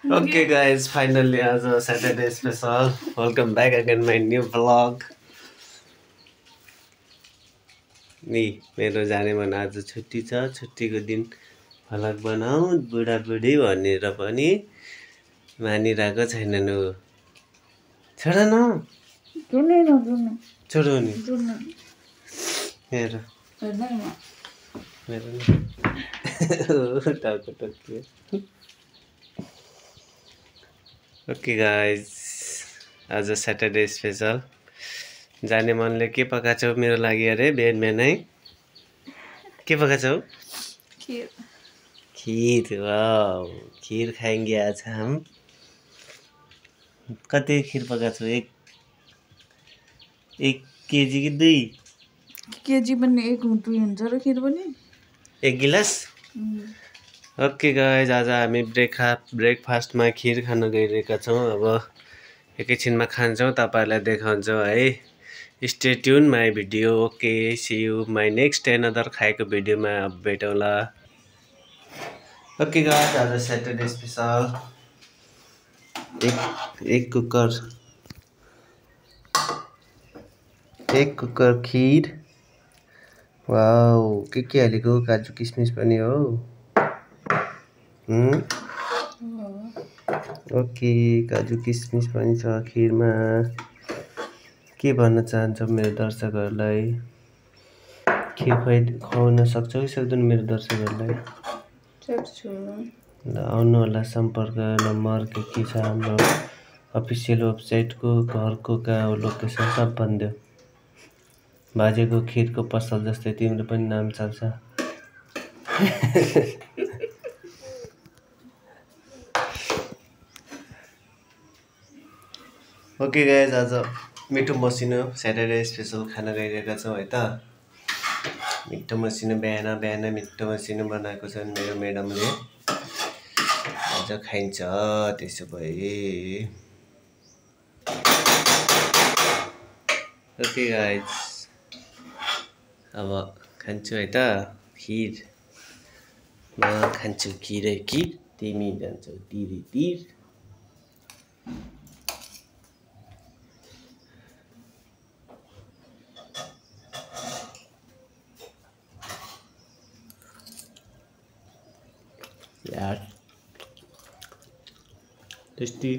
Okay, guys, finally, as a Saturday special, welcome back again my new vlog. नि मेरो जाने मन आज छुट्टी छ छुट्टीको दिन भ्लग बनाऊ बुढाबुढी भनेर पनि मानिरहेको छैनन् उ छोड न छोडो नि हेर मेरो टाउको टोकियो ओके गाइज आज सैटरडे स्पेशल जाने मनले के पकाछौ मेरो लागि अरे बिहान बिहानै के पकाछौ खीर वाओ खीर खाएंगे आज हम कति खीर पकाछौ एक केजी कि 2 केजी पनि एक मुठी हुन्छ र खीर पनि एक गिलास ओके गाइज आज हामी ब्रेकफास्टमा खीर खान गइरहेका छौं अब एकैछिनमा खान्छौं तपाईहरुलाई देखाउँछौं है stay tune my video okay see you my next another खाएको भिडियोमा भेटौँला ओके गाइज आज सैटरडे स्पेशल एक कुकर खीर वाओ के हालेको काजु किसमिस पनि हो ओके काजु किसमिस पनि छ खीरमा के भन्न चाहन्छौ मेरो दर्शकहरुलाई खीर खुवाउन सक्छौ कि सक्दैन मेरो दर्शकहरुलाई सक्छु ल आउनु होला सम्पर्क नम्बर के छ हाम्रो अफिसियल वेबसाइटको घरको कहाँ हो लोकेसन सब भनिदेऊ बाजेको खीरको पसल जस्तै तिम्रो पनि नाम चल्छ ओके गाइज आज मिठो मसिनो सैटरडे स्पेशल खाना गइरहेका छौं है त मिठो मसिनो बिहान मिठो मसिनो बनाएको छन् मेरो म्याडमले आज खाइन्छ त्यसो भए ओके गाइज अब खान्छु है त खीर म खान्छु खीर तिमी जान्छौ तिर यार टेस्टी